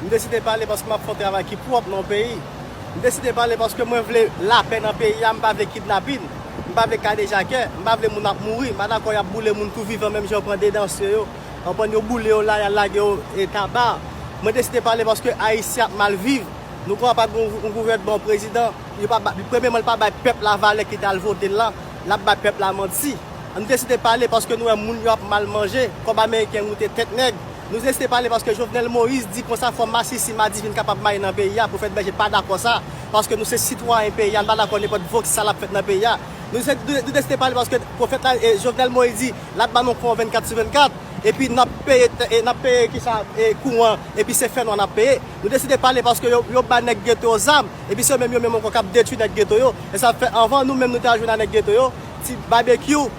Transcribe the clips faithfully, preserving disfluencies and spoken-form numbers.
M deside pale paske m ap fè yon travay ki pwòp nan yon peyi. M deside pale paske mwen vle lapè nan peyi a, m pa vle kidnapin. M pa vle kadejakè, m pa vle moun ap mouri, m pa dakò y ap boule moun tou vivan menm jan yo pran de dansè yo. Yo pran yo boule yo la, y al lage yo e taba. Mwen deside pale paske Ayisyen ap mal viv. Nou konn pa gen yon gouvènman, yon prezidan, yo pa bay, premyèman, li pa bay pèp la valè ki t al vote l la, l ap bay pèp la manti. Nou deside pale paske nou wè moun yo ap mal manje, kòb ameriken moute tèt nèg. Nou deside pale paske Jovenel Moïse di konsa fò masisi madivin kapab maye nan peyi a, Pwofèt Bèje pa dakò sa, paske nou se sitwayen peyi a, nou pa dakò nenpòt vòks sa l ap fèt nan peyi a. Nou se, nou, nou deside pale paske Pwofèt la, e, Jovenel Moïse di l ap ba nou kouran vennkat sou vennkat, epi n ap peye, e, n ap peye kisa, e, kouran, epi se fènwa n ap peye. Nou deside pale paske yo, yo ba nèg geto yo zam, epi se yo menm yo menm ankò k ap detwi nèg geto yo. E sa fè anvan nou menm nou te al jwenn a nèg geto yo, Ti Babekyou,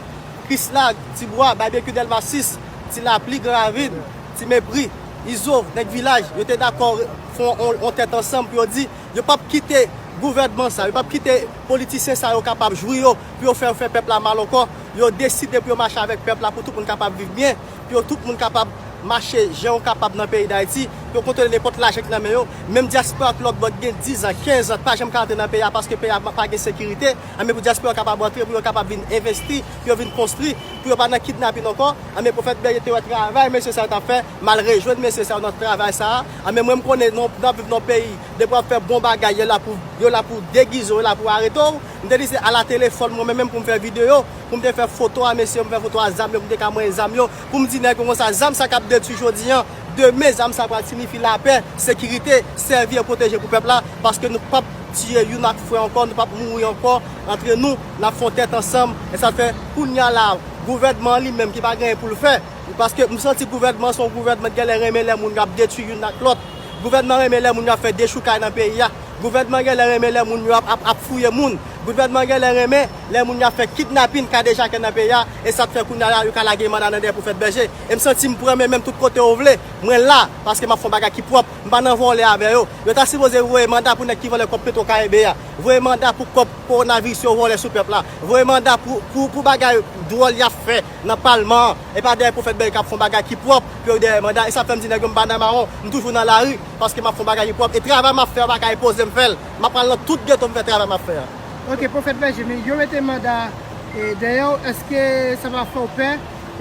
Krisla, Ti Bwa, Babekyou, Dèlma sis, Ti Lapli, Gran Ravin, Ti Mepri, Izo, nèg vilaj, yo te dakò fè yon, yon tèt ansanm pou yo di yo p ap kite gouvènman sa, yo p ap kite politisyen sa yo kapab jwi yo, pou yo fè, fè pèp la mal ankò. Yo deside pou yo mache avèk pèp la pou tout moun kapab viv byen, pou yo tout moun kapab mache jan yo kapab nan peyi Dayiti, pou yo kontwole nenpòt lajan ki nan men yo. Menm dyaspora ki lòt bò ki gen diz an, kenz an, pa janm ka antre nan peyi a paske peyi a pa gen sekirite. Anben pou dyaspora kapab antre, pou yo kapab vin envesti, pou yo vin konstwi, pou yo pa nan kidnapin ankò. Anben Pwofèt Bèje te wè travay mesye sa yo t ap fè, m al rejwenn mesye sa yo nan travay sa a. Anben mwen m konnen nou, n ap viv nan yon peyi, depi w ap fè bon bagay, yo la pou, yo la pou degize w, yo la pou arete w. M te di se ala telefòn mwen menm pou m fè videyo, pou m te fè foto a mesye yo, m fè foto a zam yo, pou m te ka manyen zam yo, pou m di nèg yo konsa, zam sa k ap detwi jodi an, demen zam sa pral siyifi lapè, sekirite, sèvi e pwoteje pou pèp la, paske nou p ap tiye youn ak frè ankò, nou p ap mouri ankò antre nou, n ap fè yon tèt ansanm, e sa fè kounye a la, gouvènman an li menm ki pa gen anyen pou l fè, paske m santi gouvènman an se yon gouvènman ki genlè renmen lè moun yo ap detwi youn ak lòt. Gouvènman an renmen lè moun yo ap fè dechoukay nan peyi a. Gouvènman an genlè renmen lè moun yo ap, ap, ap fouye moun. Gouvènman an genlè renmen lè moun yo ap fè kidnapin, kadejake nan peyi a. E sa k fè kounye a la yo ka lage manda nan dèyè Pwofèt Bèje. E m santi m pran men menm tout kote yo vle. Mwen la, paske m ap fè yon bagay ki pwòp. M pa nan vòlè avè yo. Yo ta sipoze voye manda pou nèg ki vòlè kòb Petro Caribe a. Voye manda pou kòb kowonaviris yo vòlè sou pèp la. Voye manda pou, pou, pou bagay dwòl y ap fè nan palman an. E pa dèyè Pwofèt Bèje k ap fè yon bagay ki pwòp pou yo dèyè manda. E sa fè m di nèg yo m pa nan mawon. M toujou nan lari paske m ap fè yon bagay ki pwòp. E travay m ap fè a pa ka enpoze m fè l. M ap pral nan tout geto m fè travay m ap fè a. Ok, Pwofèt Bèje, men yo mete manda, e, dèyè w. Èske sa pa fè w pè?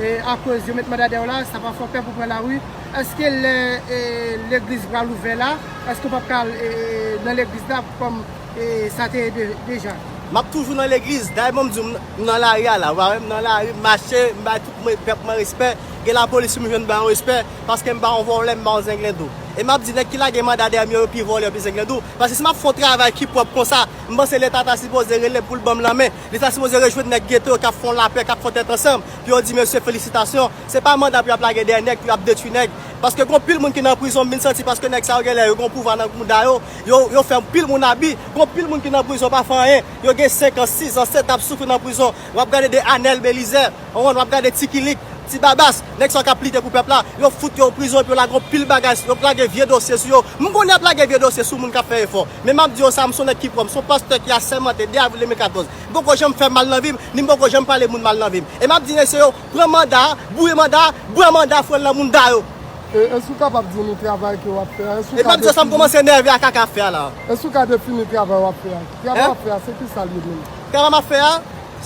E, akoz yo met manda dèyè w la, sa pa fè w pè pou pran lari? Èske lè, e, legliz pral ouvè la, èske w p ap ka al, e, nan legliz la kòm, e, sa te ye de-, deja? M ap toujou nan legliz. Dayè, bon, m di w, m nan lari a la. Ou pa wè m nan lari, m mache, m bay tout mwen, pèp mwen respè. Gen lapolis, m jwenn ba yo respè, paske m pa yon vòlè, m pa yon zenglendo. E m ap di nèg ki lage manda dèyè m yo, yo pi vòlè, yo pi zenglendo. Paske si m ap fè yon travay ki pwòp konsa, m panse Leta ta sipoze rele pou l ban m lanmen. Li ta sipoze rejwenn nèg geto yo k ap fè yon lapè, k ap fè yon tèt ansanm, pou yo di mesye felisitasyon. Se pa manda pou y ap lage dèyè nèg, pou y ap detwi nèg. Paske gon pil moun ki nan prizon, m vin santi paske nèg sa yo genlè yo gon pouvwa nan mouda yo, yo, yo fè pil moun abi. Gon pil moun ki nan prizon pa fè anyen. Yo gen senk an, sis an, sèt an ap soufri nan prizon. W ap gade de Anèl Belizè, w ap gade Ti Kilik, Ti Babas, nèg sa yo k ap lite pou pèp la, yo fout yo prizon epi yo lage yon pil bagay, yo lage vye dosye sou yo. M konnen y ap lage vye dosye sou moun k ap fè efò. Men m ap di yo sa, m se yon nèg ki pwòp, m se yon pastè ki asèmante de avril de mil katòz. M poko janm fè mal nan vi m, ni m poko janm pale moun mal nan vi m. E m ap di mesye yo, pran manda, boure manda, bwè manda, fwe l nan mouda yo. E, èske w kapab di nou travay ke w ap fè a? Èske w ka defini? E m ap di yo sa, m kòmanse nève a kaka ap fè a la. Èske w ka defini travay w ap fè a? Travay w ap fè a, se ki sa l ye menm? Travay m ap fè a,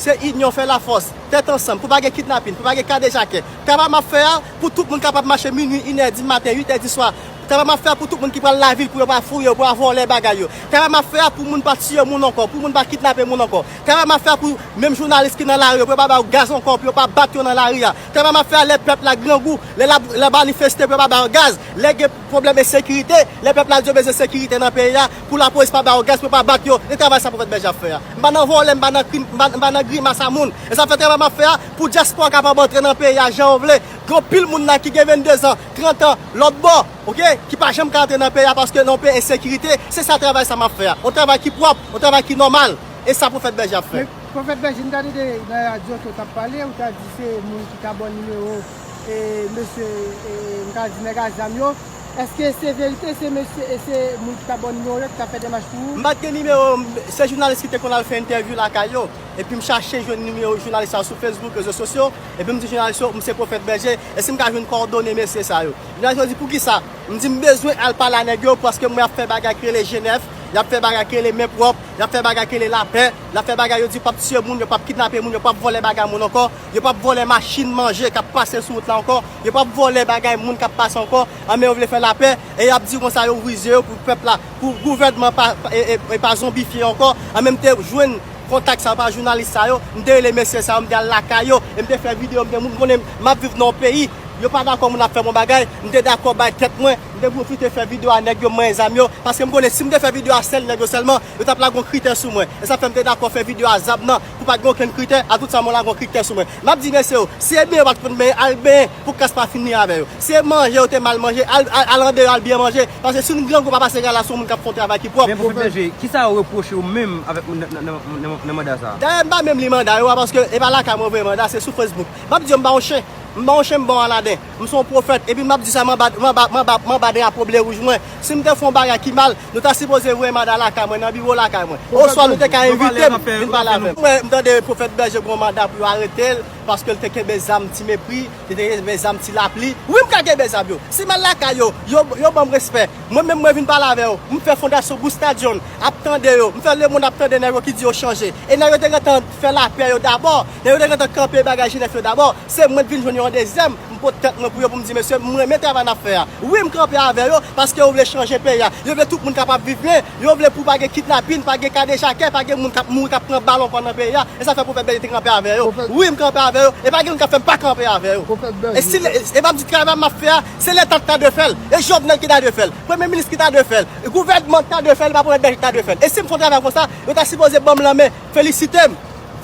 se inyon fè lafòs, tèt ansanm, pou pa gen kidnapin, pou pa gen kadejakè. Travay m ap fè a, pou tout moun kapab mache minwi, inè di maten, uitè di swa. Travay m ap fè a pou tout moun ki pral lavil, pou yo pa fouye, pou yo pa vòlè bagay yo. Travay m ap fè a pou moun pa tiye moun ankò, pou moun pa kidnape moun ankò. Travay m ap fè a pou menm jounalis ki nan lari yo, pou yo pa ba yo gaz ankò, pou yo pa bat yo nan lari a. Travay m ap fè a lè pèp la grangou, lè l ap, lè manifeste, pou yo pa ba yo gaz. Lè gen pwoblèm ensekirite, lè pèp la di yo bezwen sekirite nan peyi a, pou lapolis pa ba yo gaz, pou yo pa bat yo. E travay sa Pwofèt Bèje ap fè a. M pa nan vòlè, m pa nan krim, m pa, m pa nan grimas a moun. E sa fè travay m ap fè a, pou dyaspora kapab antre nan peyi a jan yo vle. Gen anpil moun la ki gen venndezan, trant an, lòt bò, oke, ki pa janm ka antre nan peyi a paske nan yon peyi ensekirite. Se sa travay sa m ap fè a. Yon travay ki pwòp, yon travay ki nòmal. E sa Pwofèt Bèje ap fè. Men, Pwofèt Bèje, m ta tande nan radyo ke w t ap pale, ou ta di se moun ki ka ba w nimewo, e, mesye, e, m ka di nèg a zam yo, Èske se verite, se mesye, e se moun ki ta ba w nimewo yo ki ta fè demach pou ou? M pa t gen nimewo, m- se jounalis ki te konn al fè entèvyou lakay yo. Epi m chache jwenn nimewo jounalis sa sou Facebook, rezo sosyo. Epi m di jounalis yo, m se Pwofèt Bèje, èske m ka jwenn kòdone mesye sa yo? Jounalis yo di, poukisa? M di, m bezwen al pale a nèg yo, paske m wè y ap fè bagay ki rele G nèf, y ap fè bagay ki rele men pwòp, y ap fè bagay ki rele lapè, y ap fè bagay, yo di yo p ap tiye moun, yo p ap kidnape moun, yo p ap vòlè bagay moun ankò, yo p ap vòlè machin manje k ap pase sou wout la ankò, yo p ap vòlè bagay moun k ap pase ankò. Anben yo vle fè lapè, e y ap di konsa yo vwize yo pou pèp la, pou gouvènman pa, pa- e, e, e pa zonbifye ankò. Anben m te jwenn kontak sa yo pa jounalis sa yo, m te rele mesye sa yo, m te al lakay yo, e m te fè videyo, m te, moun konnen m ap viv nan yon peyi, yo pa dakò moun ap fè bon bagay, m te dakò bay tèt mwen, m te pwofite fè videyo a nèg yo m manyen zam yo, paske m konnen si m te fè videyo a sèl nèg yo sèlman, yo t ap lage yon kritè sou mwen. E sa fè m te dakò fè videyo a zam nan, pou pa t gen okenn kritè, a tout sa m lage yon kritè sou mwen. M ap di mesye yo, si e benyen yo pa t konn benyen, al benyen pou kras pa fini avè yo. Si e manje yo te mal manje, al, al, al andeyò, al byen manje. Paske si yon grangou pa pase gala sou moun k ap fè yon travay ki pwòp. Men Pwofèt Bèje, kisa yo repwoche w menm avèk nan, nan, nan, nan, nan manda sa a? Dayè, m pa menm li manda yo a, paske e pa lakay mwen voye manda, se sou Facebook. M ap di yo m pa yon chen. M pa yon chen, m pa yon Aladen. M se yon pwofèt. Epi m ap di sa, m anba, m anba, m anba, m anba drapo ble wouj mwen. Si m te fè yon bagay ki mal, nou ta sipoze voye manda lakay mwen, nan biwo lakay mwen. Oswa nou te ka envite m vin pale avè m. Mwen, m tande Pwofèt Bèje gen yon manda pou yo arete l, paske l te kenbe zam Ti Mepri, li te kenbe zam Ti Lapli. Wi, m ka kenbe zam yo. Si m al lakay yo, yo, yo ban m respè. Mwen menm, mwen vin pale avè yo. M fè fondasyon Busta John ap tande yo. M fè lemonn ap tande nèg yo ki di yo chanje. E nèg yo te gentan fè lapè yo dabò. Nèg yo te gentan kanpe bagay G nèf yo dabò. Se mwen k vin jwenn yo an dezyèm. M pote tèt mwen pou yo, pou m di, mesye, m renmen travay n ap fè a. Wi, m kanpe avè yo, paske yo vle chanje peyi a. Yo vle tout moun kapab viv byen. Yo vle pou pa gen kidnapin, pa gen kadejake, pa gen moun k ap mouri, k ap pran bal ankò nan peyi a. E sa fè Pwofèt Bèje te kanpe avè yo. Wi, m kanpe avè yo. E pa gen moun k ap fè m pa kanpe avè yo. E si, e, e m ap di travay m ap fè a, se Leta ki ta dwe fè l. E Jovenel ki ta dwe fè l. Premye minis ki ta dwe fè l. E gouvènman ki ta dwe fè l, e pa Pwofèt Bèje ki ta dwe fè l. E si m fè yon travay konsa, yo ta sipoze ban m lanmen, felisite m.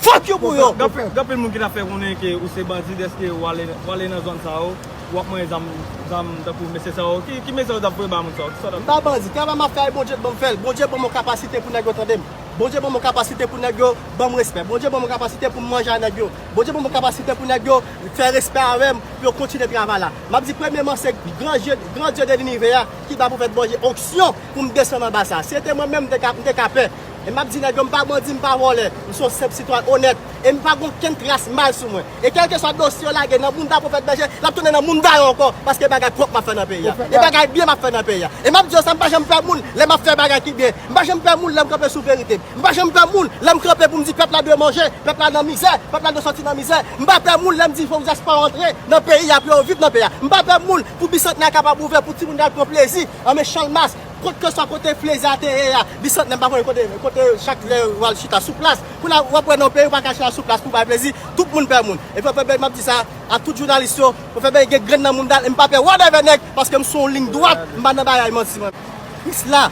Fuck you pou yo! Gen anpil, gen anpil moun ki ta fè konnen ke ou se bandi dèske w ale, w ale nan zòn sa yo, w ap manyen zam, zam tankou mesye sa yo. Ki, ki mesaj w t ap voye ba moun sa yo? Kisa w t ap M pa bandi. Travay m ap fè a, Bondye k ban m fè l. Bondye ban m yon kapasite pou nèg yo tande m. Bondye ban m yon kapasite pou nèg yo ban m respè. Bondye ban m yon kapasite pou m manje a nèg yo. Bondye ban m yon kapasite pou nèg yo fè respè avè m, pou yo kontinye travay la. M ap di premyeman, se gran Dye, gran Dye de linivè a ki ba Pwofèt Bèje onksyon pou m desann anba sa. Si se te mwen menm, m te ka, m te ka pè. E m ap di nèg yo, m pa bandi, m pa vòlè. M se yon senp sitwayen onèt. E m pa gen okenn tras mal sou mwen. E kèlkeswa dosye yo lage nan bounda Pwofèt Bèje, l ap tounen nan bounda yo ankò. Paske bagay pwòp m ap fè nan peyi a. E bagay byen m ap fè nan peyi a. E m ap di yo sa, m pa janm pè moun lè m ap fè bagay ki byen. M pa janm pè moun lè m kanpe sou verite m. M pa janm pè moun lè m kanpe pou m di pèp la dwe manje, pèp la nan mizè, pèp la dwe sòti nan mizè. M pa pè moun lè m di fòk dyaspora antre nan peyi a pou yo viv nan peyi a. M pa pè moun pou Bisantnè a kapab ouvè, pou timoun yo al pran plezi. Anben Chanmas, kote ke swa kote plezi a te ye a, Bisantnè m pa konnen kote, kote chak lè yo al chita sou plas. Kounye a w ap wè nan peyi ou pa ka chita sou plas pou bay plezi, tout moun pè moun. Epi Pwofèt Bèje, m ap di sa a tout jounalis yo, Pwofèt Bèje gen grenn nan mounda l, e m pa pè whatever nèg, paske m sou yon liy dwat, m pa nan bagay manti mwen. Isla,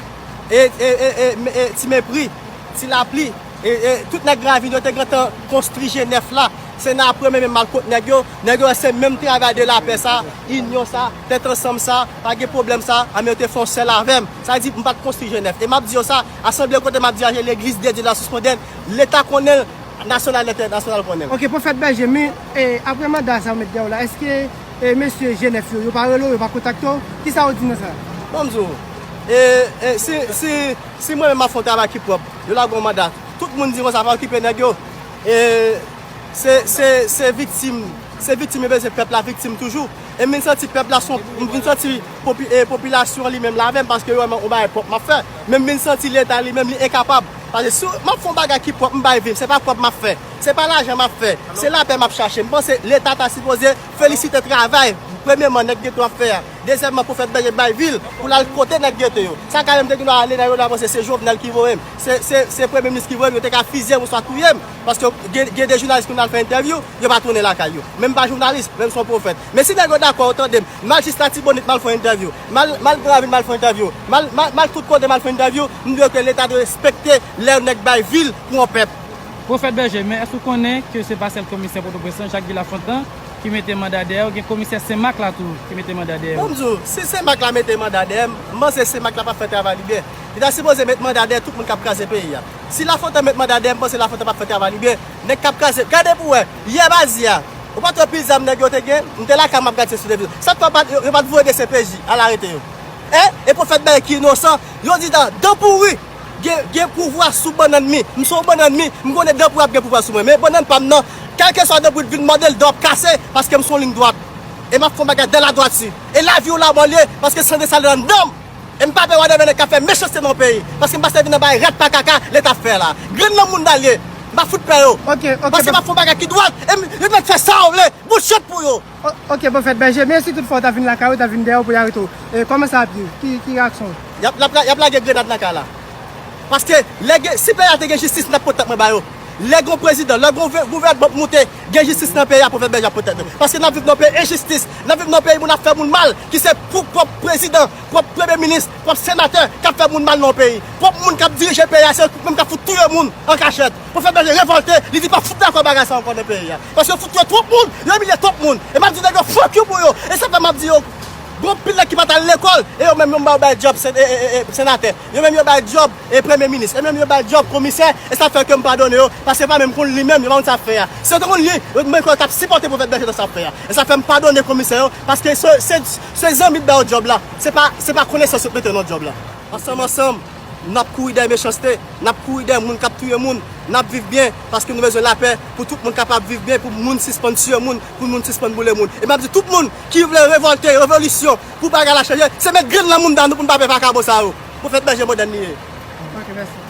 e, e, e, e, e, Ti Mepri, Ti Lapli, e, e, tout nèg Gravin yo te gentan konstwi G nèf la. Se nan apre menm m al kot nèg yo. Nèg yo wè se menm travay de lapè sa, inyon sa, tèt ansanm sa, pa gen pwoblèm sa, anben yo te fè yon sèl avè m. Sa vle di m pa t konstwi G nèf. E m ap di yo sa, asanble kote m ap diraje, legliz de Dye de la Sismodèn, Leta konnen l, nasyonal entènasyonal konnen l. Ok, Pwofèt Bèje, men, e, apre manda sa yo met dèyè w la, èske, e, mesye G nèf yo, yo pa rele w, yo pa kontakte w? Kisa yo di nan sa? Bon, m di w, e, e, si, si, si mwen menm m ap fè yon travay ki pwòp, yo lage yon manda, tout moun di konsa, pa okipe nèg yo. E, se, se, se viktim, se viktim yo bezwen, pèp la viktim toujou. E m vin santi pèp la son, m vin santi popi-, e, popilasyon an li menm la avè m, paske yo wè m, yon bagay pwòp m ap fè. Men m vin santi Leta li menm li enkapab. Paske si m ap fè yon bagay ki pwòp, m bay vi m, se pa kòb m ap fè, se pa lajan m ap fè, se lapè m ap chache. M panse Leta ta sipoze felisite travay, premyeman, nèg geto ap fè a. Dezyèmman, Pwofèt Bèje bay vi l pou l al kote nèg geto yo. Sa ka menm te gen dwa ale nan yo la, panse se Jovenel ki voye m, se, se, se premye minis ki voye m, yo te ka fizye m oswa touye m. Paske gen, gen de jounalis ki konn al fè entèvyou, yo pa tounen lakay yo. Men m pa jounalis, men m se yon pwofèt. Men si nèg yo dakò, yo tande m, m al jis Latibonit, m al fè yon entèvyou. M al, m al Gran Ravin, m al fè yon entèvyou. M al, m al, m al tout kote, m al fè yon entèvyou. M dwe ke Leta dwe respekte lè nèg bay vi l pou yon pèp. Pwofèt Bèje, men èske w konnen ke se pa sèl komisè Pòtoprens lan, Jak Guy Lafontan, ki mete manda dèyè w, gen komisè Senmak la tou ki mete manda dèyè w? Bon, m di w, si Senmak la mete manda dèyè m, m panse Senmak la p ap fè travay li byen. Li ta sipoze met manda dèyè tout moun k ap kraze peyi a. Si Lafontan met manda dèyè m, m panse Lafontan p ap fè travay li byen. Nèg k ap kraze, gade pou w wè, yè maten a, ou pa t wè pil zam nèg yo te gen? M te lakay m ap gade se sou televizyon. Sa k fè yo pa t, yo, yo pa t voye de C P J al arete yo? Hein? E pwofèt Bèje ki inosan, yo di dan, dan pouri gen, gen pouvwa sou bannann mi. M se yon bannann mi, m konnen dan pouri ap gen pouvwa sou mwen. Men bannann pa m nan, kèlkeswa dan pouri t vin mòde l, dan w ap kase, paske m se yon liy dwat. E m ap fè yon bagay dan ladwati. E lavi w la mò l ye, paske san de sal anndan m. E m pa pè wadèvè nèg k ap fè mechanste nan yon peyi. Paske m pa sèvi nan bagay rat pa kaka Leta ap fè la. Grenn nan moun dal ye. M pa fout pè yo. Ok, ok, paske m ap fè yon bagay ki dwat. E m, yo mèt fè sa yo vle. Bullshit pou yo. O- Ok, pwofèt Bèje, men si tout fwa w ta vin lakay ou, ta vin dèyè w pou y arete w. E, kòman sa ap ye? Ki, ki reyaksyon w? Y ap, y ap, y ap lage grenad nan kay la. Paske, lè gen, si peyi a te gen jistis, n ap pran tèt mwen ba yo. Lè gen yon prezidan, lè gen yon gouvènman k moute, gen jistis nan peyi a, pwofèt Bèje ap pran tèt mwen. Paske n ap viv nan yon peyi enjistis, n ap viv nan yon peyi moun ap fè moun mal, ki se pou pwòp prezidan, pwòp premye minis, pwòp senatè k ap fè moun mal nan yon peyi. Pwòp moun k ap dirije peyi a, se yo menm k ap fout touye moun an kachèt. Pwofèt Bèje revòlte, li di pa fout dakò bagay sa ankò nan peyi a. Paske yo fout touye twòp moun, yo imilye twòp moun. E m ap di nèg yo fuck you pou yo. E sa fè m ap di yo, gen anpil nèg ki pa t al lekòl, e yo menm yo bay, bay djòb sen- e, e, e, e, senatè. Yo menm yo bay djòb e premye minis. E menm yo bay djòb komisè, e sa fè ke m padone yo, paske pa menm konn li menm, yo pa konn sa fè a. Si yo te konn li, yo menm yo t ap sipòte pwofèt Bèje nan sa fè a. E sa fè m padone komisè yo, paske se, se, se zanmi k ba yo djòb la. Se pa, se pa konesans yo t mete yo nan djòb la. Ansanm, ansanm, n ap kouri dèyè mechanste, n ap kouri dèyè moun k ap touye moun, n ap viv byen, paske nou bezwen lapè pou tout moun kapab viv byen, pou moun sispann tiye moun, pou moun sispann boule moun. E m ap di tout moun ki vle revòlte, revolisyon, pou bagay la chanje, se met grenn nan mouda nou pou n pa pè vakabon sa yo. Pwofèt Bèje modèn li ye. Ok, mèsi.